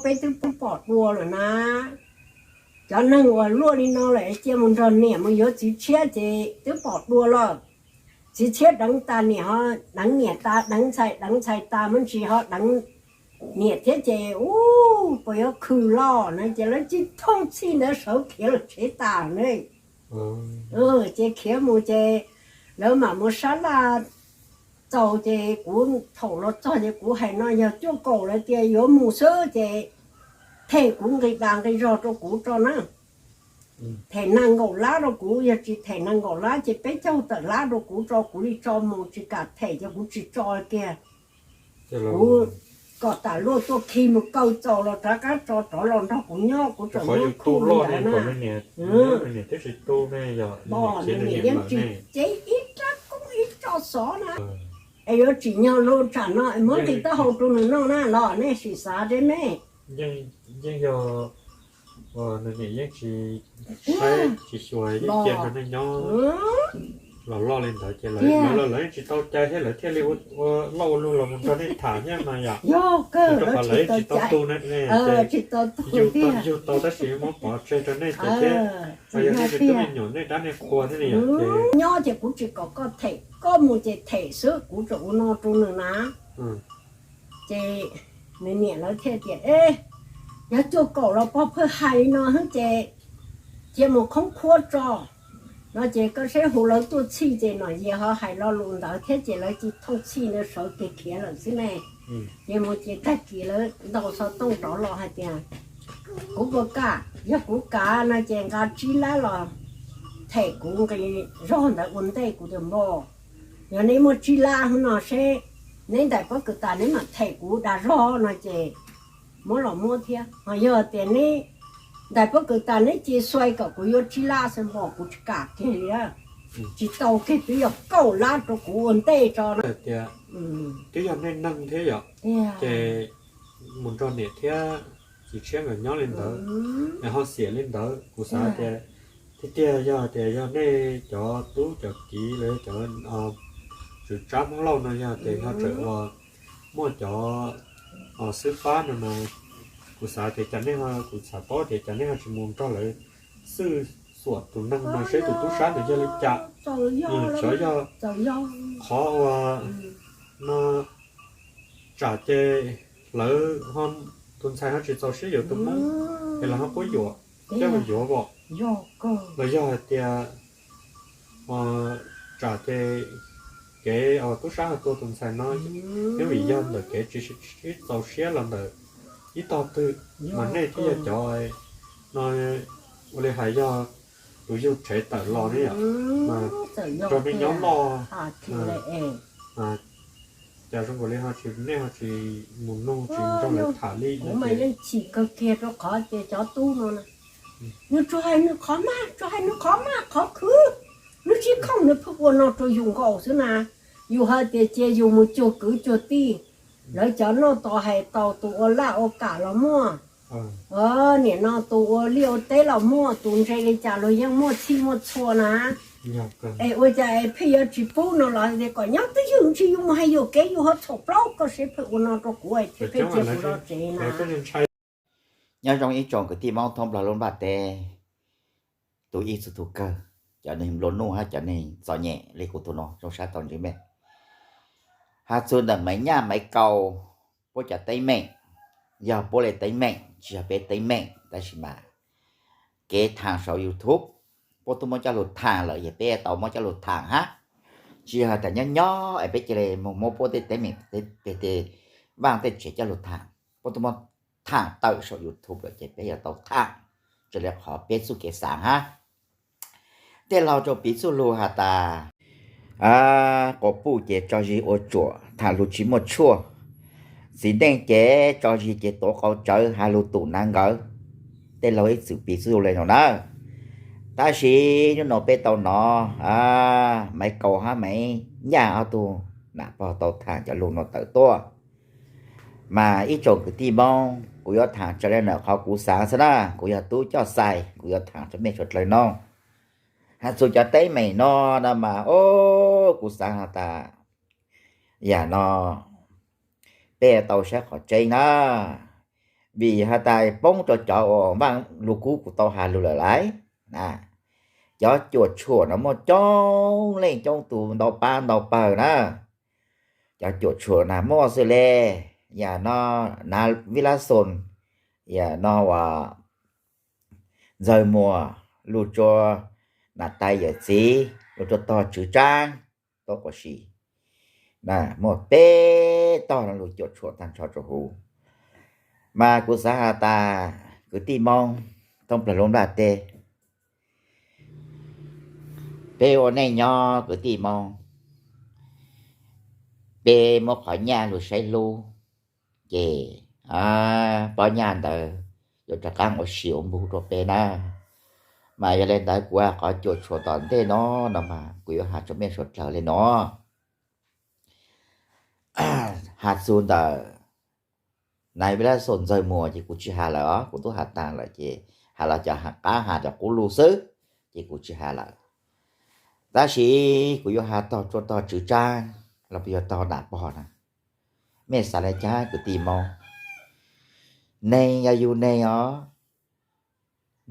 Peb twb pom dua lawm na. Cov neeg uas luaj li no lawm cia mus nrog niam mus yuav txiv tshiab ces twb pom dua lawm. Txiv tshiab deev tas niam ho deev niam tas, deev ntxhais, deev ntxhais tas muaj ntsis ho deev niam thiab ces ub, puas yuav khwm los no ces lawv tsis thooj txhij ntawd sawv khiav los tsev tas ne. Ces khiav mus ces lawv mam mus sab laj txaus ces kuv thaum los txog ces kuv hais no yog cuaj kaum lawv tias yuav mus xwb ces them kuv nqi das nqi zog rau kuv tso na. Them nees nkaum lab rau kuv, yog tsis them nees nkaum lab ces peb caug tawm lab rau kuv tso, kuv li tso mus, tsis kam them ces kuv tsis tso kiag. Kuv kom tas luaj tuaj khi mus kaw txaus los rov qab tso rov los nrog kuv nyob, kuv tseem muab khuj li ntawd na. Pom nws niam yeej tsis cev ib rab koob ib tso xov na. Es yuav tsim nyog luag tsam no es muab nqi taub hau rau nws noj na los nej sim xav deb me. Yeej yog nws niam yeej tsis saib tsis xyuas, yeej cia nrog nej nyob los loj li ntawd ces lawv los lawv yeej tsis tau cai thiab lawv thiaj li ua loj ua luj los mus nrog nej tham thiab mas yom. Rau qhov lawv yeej tsis tau tu ne, yug tau tab sis muab pov tseg rau nej cov thiab. Yog nej tub me nyuam nej dab nej qhua thiab ne yom. Nyob ces kuv tsis kom koj them, koj mus ces them xwb, kuv tseem ua no rau nws na. Ces nws niam lawv thiaj tias, e, yog cuaj kaum los pog pheej hais li no xwb ces cia mus khoob khuab tso no ces koj saib hu lawv tuaj txhij ces Nom Yias ho hais lo lus ntawd thiab ces lawv cia thooj txhij ntawd sawv kev khiav lawm xwb ne. Ces mus ces tag kis lawv ntaus xov tooj rov los hais tias, kuv puas kam, yog kuv kam no ces nqa tsib lab los them kuv nqi zog ntawd ua ntej kuv tias npog. Yog neb muaj tsib lab hnub no seb neb ntais pob kws tas neb mam them kuv dag zog no ces muab los muab thiab. Ho yog tias neb ntais pob kws tas neb cia xuaim kom kuv yuav tsib lab xwb npog, kuv tsis kam kiag li. Tsis tau kiag, twb yog kaum lab rau kuv ua ntej tso na. Twb yog nej neeg thiab yom, ces mus nrog niam thiab txiv tshiab nkawd nyob li ntawd, es ho xiam li ntawd, kuv xav tias tiag tiag yog tias yog nej cov tub cov kiv los yog cov tswv tsab Hmoob Lauj no yog tias yog tseem ua muaj cov xwb fab no mas kuv xav tias cas nej, kuv xav paub tias cas nej ho tsis mus nrog lawv xwj xuam tus neeg no seb tus tub sab ntawd yog li cas. Xyov yog qhov ua no tsam ces lawv ho, tus ntxhais ho tsis txaus siab yuav tus Hmoob es lawv ho quab yuam coj mus yuav os. Los yog hais tias tsam ces kev tub sab ho tua tus ntxhais no, nyob vim yog ntawm kev tsis sib txaus siab los ntawm ib tog twg, mas nej thiaj yog cov no, ua li hais yog tus yug tshev tawm los ne yom, mas nrog nej nyob loj. Cas zoo nkaus li ho tsis, nej ho tsis mus nug tsis nrog lawv tham li no ces yeej chim kawg kiag rau qhov ces cov tub no na, nws tsuas hais nws qhov maj, tsuas hais nws qhov maj qhov khwv, nws tsis khoom nws pheej ua no rau yus nkaus xwb na. Yus hais tias cia yus mus cuag kwv cuag tij, lawv cov noj tos hais taus tus ua laj ua kam los muaj, nim no tus ua liaj ua teb los muaj, tus ntse li cas los yeej muaj txhij muaj txhua na. Es ua cas es pheej yuav tsis pub no los tias kom nyob twj ywm, tsis yus mus hais yuam kev yus ho txhaum plaub, koj seb pheej ua no rau kuv es pheej cia kuv los tsev na. Nyob zoo ib tsoom kwv tij Hmoob thoob plaws lub nplaj teb, tus ib txhia tus kawg, cov neeg nplua nuj hab cov neeg txom nyem li kuv tus no zoo sab tau ntsib me. Has txug ntawm Maiv Nyaj Maiv Kaus, puab cov teeb meem, yog puab le teeb meem tsis yog peb teeb meem, tab sis mas kev thaam saum YouTube puab tub muab coj lug thaam lawm, yog peb tau muab coj lug thaam hab. Tsis yog tas nyob nyob es peb cia li muab puab tej teeb meem, tej vaaj tej tsev coj lug thaam, puab tub muab thaam tawm saum YouTube lawm ces peb yuav tau thaam raws li qhov peb txuj kev xaav hab. Tej laug rua piv txuj lug has tas, quas puj ces tso zis ua tsuam, thaam lug tsis muaj tshuaj. Txiv neej ces tso zis ces tuav qau tsawv, has lug tum nav nkawd. Tej laug ib txwm piv txuj lug le nuav na. Tab sis nub nuav peb tau nov Maiv Kaus hab Maiv Nyaj ob tug nam pog tau thaam cov lug nuav tawm tuaj. Mas ib tsoom kwv tij Moob, kuv yuav thaam raws le nam qhov kuv xaav xwb na, kuv yog tub coj xais, kuv yuav thaam rua mej suav dlawg noog. Has txug cov teeb meem no no mas, o, kuv xaav has tas, yam no peb tau saib qhov tseeb na. vim has tas poob rau cov uas Vaaj Lug Kub kuv tau has lug lawm lauj na. Cov cuam tshuam no muaj coob leej coob tus ntau pab ntau pawg na. Cov cuam tshuam na muaj xws le, yam no, Nav Vij Lab Xoos, yam no uas Ntxawg Muas, lug rua Nam Tais yawm txiv, lug rua tog Tswv Tsaab, tuab quas si. Muaj peb tog no lug cuam tshuam taag nrho rua huv. Mas kuv xaav has tas kwv tij Moob thoob plawg lub nplaj teb, peb ua neej nyob kwv tij Moob, peb muab qhov nyaj lug saib hlub, ces pob nyaj ntawd yuav rov qaab ua si ua npug rua peb na. Mas yog le ntawd kuv has qhov cuam tshuam tom ntej no, no mas kuv yuav has rua mej suav dlawg le no. Has txug ntawm Nav Vij Lab Xoos Ntxawg Muas ces kuv tsi has lawm os, kuv tub has taag lawm ces has los cov qab has cov qub lug xwb, ces kuv tsi has lawm. Tab sis kuv yuav has tog rua tog Tswv Tsaab los puas yog tog Nam Pog na. Mej xaav le caag kwv tij Moob? Neeg yog yug neeg os,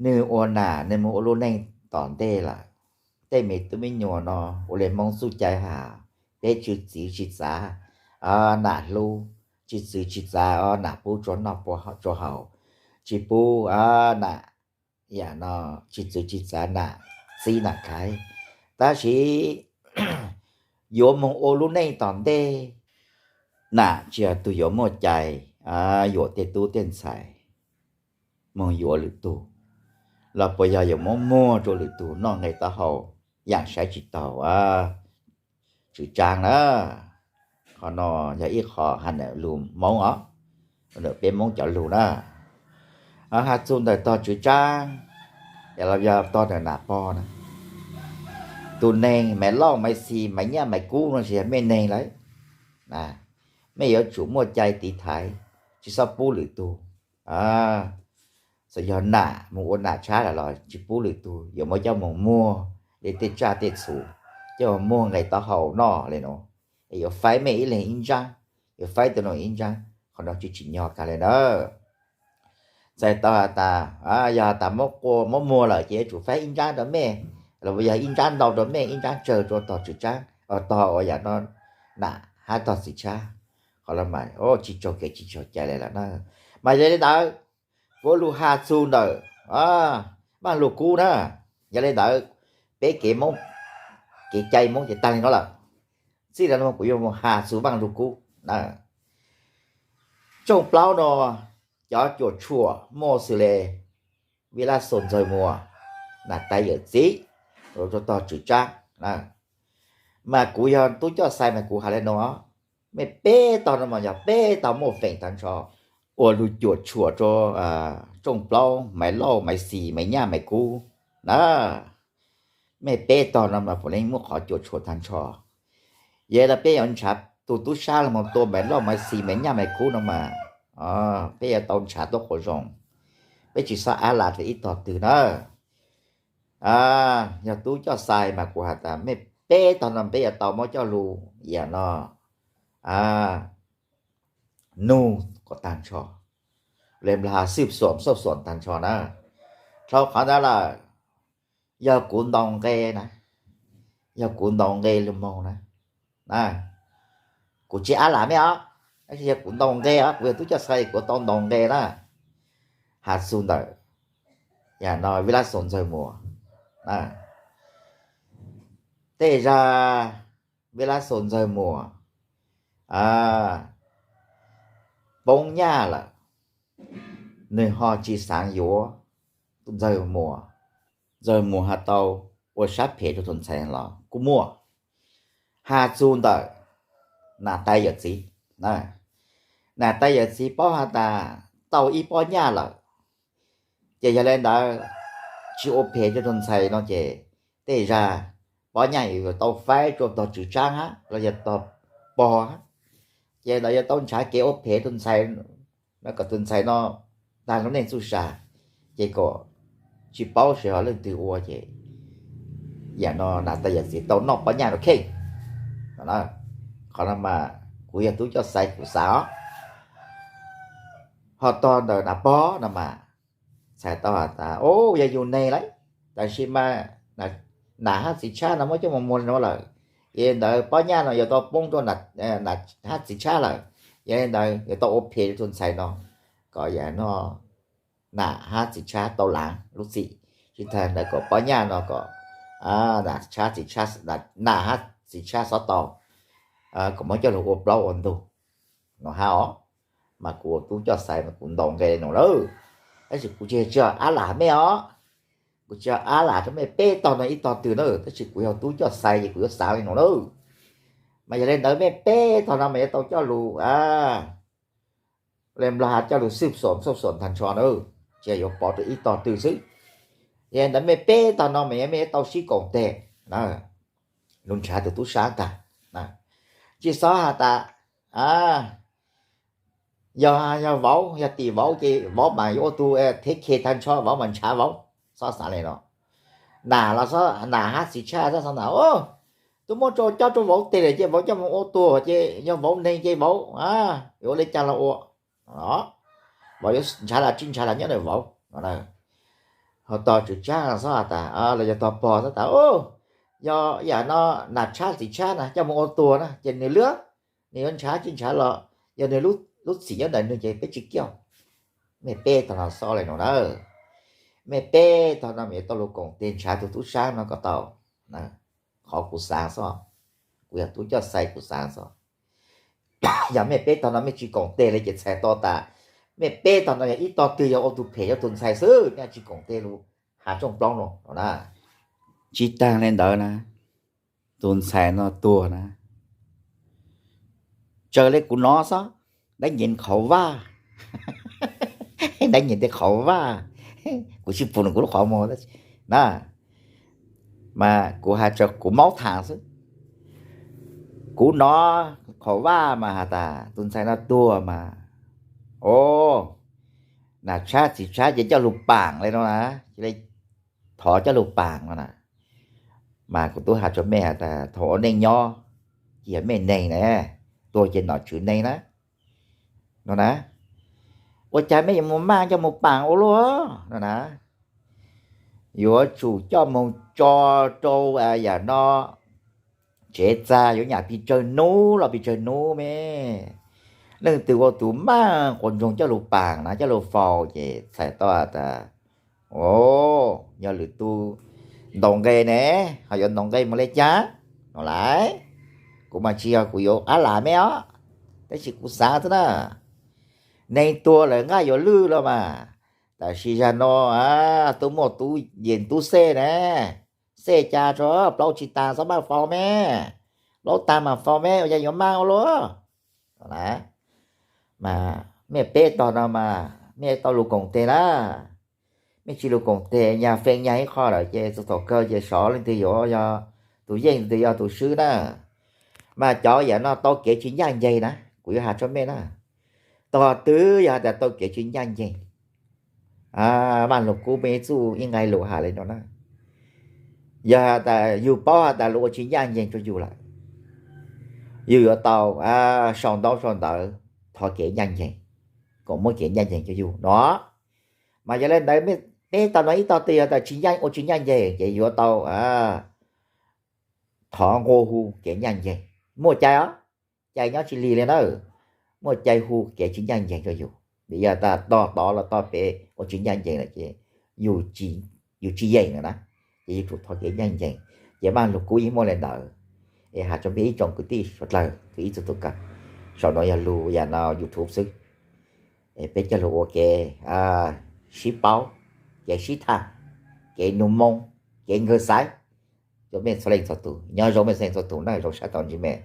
nwg ua nam nwg moog ua lub neej tom ntej lawm. Tej me tub me nyuam no ua le Moob txuj cai has, peb tsi txwv tsi txav nam hlub, tsi txwv tsi txav nam pub rua noj rua haus, tsi pub nam, yam no, tsi txwv tsi txav nam txib nam khaiv. Tab sis yuav moog ua lub neej tom ntej, nam tsi yog tug yuav muaj cai yuam tej tub tej ntxhais moog yuav lwm tug, los puas yog yuav muab muag rua lwm tug noj nqe taub hau, yaam saib tsi taug Tswv Tsaab na. Qhov no yog ib qho has ntawm lug Moob os, ntawm peb Moob cov lug na. Has txug ntawm tog Tswv Tsaab, los yog tog ntawm Nam Pog na, tus neeg Maiv Lauj Maiv Xis Maiv Nyaj Maiv Kub no tsi yog mej neeg lawm. Mej yuav tsum muaj cai tiv thaiv, tsi xob pub lwm tug. Txawm yog nam moog ua nam tshab lawm los tsi pub lwm tug yuav muab coj moog muag le tej tsaj tej txhu, coj moog muag nqe taub hau noj le nuav, es yuav faib mej ib leeg ib ntsaab, yuav faib tus nuav ib ntsaab, qhov no tsi tsim nyog kag le nawb. Txhais tau has tas, yog has tas muab muag lawm ces yuav tsum faib ib ntsaab rua mej, los yog ib ntsaab ntau rua mej, ib ntsaab tsawg rua tog Tswv Tsaab, tog uas yam no nam hab tog Txwv Tsaab. Qhov no mas tsi tsaug kev tsi tsaug cai le lawm na. Mas yog le ntawd, kuv lug has txug ntawm Vaaj Lug Kub na. Yog le ntawd, peb kev Moob, kev cai Moob ces taag le nuav lawm. Txij le nuav kuv yuav has txug Vaaj Lug Kub na. Tsooj plaub no, cov cuam tshuam muaj xws le Vij Lab Xoos Ntxawg Muas, Nam Tais yawm txiv, rua tog Tswv Tsaab. Mas kuv yog tub coj xais mas kuv has le nuav, mej peb tog no mas yog peb tog muaj feem taag nrho ua lug cuam tshuam rua tsooj plaub Maiv Lauj Maiv Xis Maiv Nyaj Maiv Kub na. Mej peb tog no mas puav leej muaj qhov cuam tshuam taag nrho. Yog le peb yuav nrhav tug tub sab los moog tua Maiv Lauj Maiv Xis Maiv Nyaj Maiv Kub no mas, peb yuav tau nrhav tuab quas zoo, peb tsi xob ab las rua ib tog twg na. Yog tub coj xais mas kuv has tas mej peb tog no peb yuav tau muab coj lug yam no nug kom taag nrho, le npla xwb xuam xauj xuam taag nrho na. Dhau qhov ntawd lawm, yog kuv ntaus nqe na, yog kuv ntaus nqe lug moog na, kuv tsi ab las mej os, tab sis yog kuv ntaus nqe os, kuv yog tub coj xais kuv tau ntaus nqe na. Has txug ntawm yam no Vij Lab Xoos Ntxawg Muas, tej zag Vij Lab Xoos Ntxawg Muas poob nyaj lawm, nwg ho tsi xaav yuav Ntxawg Muas, Ntxawg Muas ho tau ua sab phem rua tug ntxhais los kuj muaj. Has txug ntawm Nam Tais yawm txiv, Nam Tais yawm txiv paub has tas tau ib pob nyaj lawm, ces yog le ntawd tsi ua phem rua tug ntxhais no ces tej zag pob nyaj yuav tau faib rua tog Tswv Tsaab hab los yog tog Pog hab, ces ntawd yuav tau nrhav kev ua phem tug ntxhais no kom tug ntxhais no taag lub neej txuj sa, ces kom tsi paub seb ho leej twg ua ces yam no Nam Tais yawm txiv tau noj pob nyaj rua kheej. Qhov no mas kuv yog tub coj xais kuv xaav os. ho tog ntawm nas pog no mas txhais tau has tas, o, yog yus neeg lawm, tab sis mas nas hab txiv tshab no muab coj mus muag li no lawm, yog li ntawd pob nyaj no yuav tau poob rau nas hab txiv tshab lawm, yog li ntawd yuav tau ua phem rau tus ntxhais no, kom yam no nas hab txiv tshab tau laav lub txim, tsis tag ntawd kom pob nyaj no kom nas hab txiv tshab xob tau, kom muab coj lug ua plaub ua ntug no hab os. Mas kuv ua tub coj xaiv mas kuv ntaus nqe li no lawm, tab sis kuv tsis tsis yog ab lam mej os, kuv tsis yog ab lam rau mej peb tog no ib tog twg na, tab sis kuv yog tub coj xaiv ces kuv yuav xaav li no lawm. Mas yog li ntawd mej peb tog no mas yuav tau coj lug, le Nplog has coj lug xwb xoom xwb xoom tag nrho na, tsis yog yuav pov rau ib tog twg xwb. Yog li ntawd mej peb tog no mas yog mej yuav tau sib koom tes lug nrhav tus tub sab ntag. Tsis xob has tas yog, yog vauv, yog tim vauv ces vauv mas yuav ua tus thev khe tag nrho, vauv mas nrhav vauv, xob xaav li no. Nas los, nas hab txiv tshab xob xaav tas, o, tub muab rau cob rau vauv tes lawm ces vauv coj mus ua tuag ces yog vauv neeg ces vauv yuav ua li cas los ua, vauv yuav nrhav los tsis nrhav los nyob ntawm vauv no. Ho tog tswv tsab xob tas, los yog tog pog xob tas, yog yam no nas tshab txiv tshab na coj mus ua tuag na ces nws lwj, nws yuav nrhav tsis nrhav los yog nws lub txim nyob ntawm nws ces peb tsis kiaj. Mej peb tog no xob li no na, mej peb tog no mas yuav tau lug koom tes nrhav tus tub sab no kom tau. Qhov kuv xaav xwb, kuv yog tub coj xaiv kuv xaav xwb. Yog mej peb tog no mej tsis koom tes li ces txhais tau tas mej peb tog no yog ib tog twg yog ua tus phem rau tus ntxhais xwb, mej tsis koom tes lug has rooj plaub no na. Tsis tag li ntawd na, tus ntxhais no tuag na, tsaws li kuv nov xwb, dab nyem qhauv vaj, dab nyem tej qhauv vaj, kuv tsis pum nws kuv lub qhov muag na, mas kuv has tso kuv maub tham xwb. Kuv nov qhauv vaj mas has tas tus ntxhais no tuag mas, o, nas tshab txiv tshab ces coj lug paam li no na, cia li thov coj lug paam no na. Mas kuv tub has rua mej has tas thaum ua neej nyob ces yog mej neeg na, tuag ces nom tswv neeg na, no na, ua cas mej yuav mus maj coj mus paam ua luaj no na. Yuav tsum coj mus tso rau yam no tsev txag, yuav nyam pes tsawg hnub los pes tsawg hnub me. Leej twg ua tus maj quas ntsoog coj lug paam na coj lug faus ces txhais tau tas, o, yog lwm tus ntaus nqe ne, ho yuav ntaus nqe mus li cas no lawm. Kuv mas tsis yog kuv yuav ab lam mej os, tab sis kuv xaav xwb na. Neeg tuag lawm nqaj yuav lwj los mas, tab sis zag no tub muaj tub yees tub xej ne, xej ca rua plaub tsis taag xob maj faus me, plaub taag mas faus me ua cas yuav maj ua luaj. Mas mej peb tog no mas mej tau lug koom teg na, mej tsis lug koom teg nyag feej nyag ib qho lawm ces txug thaum kawg ces sov leej twg yuav yog tus yeej leej twg yog tus swb na. Mas cov yam no tau kev tsis ncaj ncees na, kuv yuav has rua mej na, tog twg yog has tas tau kev tsis ncaj ncees, Vaaj Lug Kub muaj ib txuj ib nqai lus has le nuav na, yog has tas yug paub has tas luag ua tsis ncaj ncees rua yug lawm, yug yuav tau sau ntaub sau ntawv thov kev ncaj ncees, kom muab kev ncaj ncees rua yug no. Mas yog le ntawd, peb tog no ib tog twg yog tas tsis ncaj, ua tsis ncaj ncees ces yuav tau thov nqua hu kev ncaj ncees. Muaj cai os, cai nyob tsis lig li na, muaj cai hu kev tsis ncaj ncees rua yug. Vim yog tas tog tod los tog pem ua tsis ncaj ncees lawm ces yug tsis yeem lawm na, ces yug tsum thov kev ncaj ncees. Ces Vaaj Lug Kub yeej muaj le ntawd. Es has rua peb ib tsoom kwv tij suav dlawg, kwv ib txug tus kawg, saum no yog lug yam no YouTube xwb. Peb coj lug ua kev sib paub, kev sib tham, kev nug moo, kev nkawg xaiv rua mej txhua leej txhua tus. Nyob zoo mej txhua leej txhua tus na, zoo sab tau ntsib mej.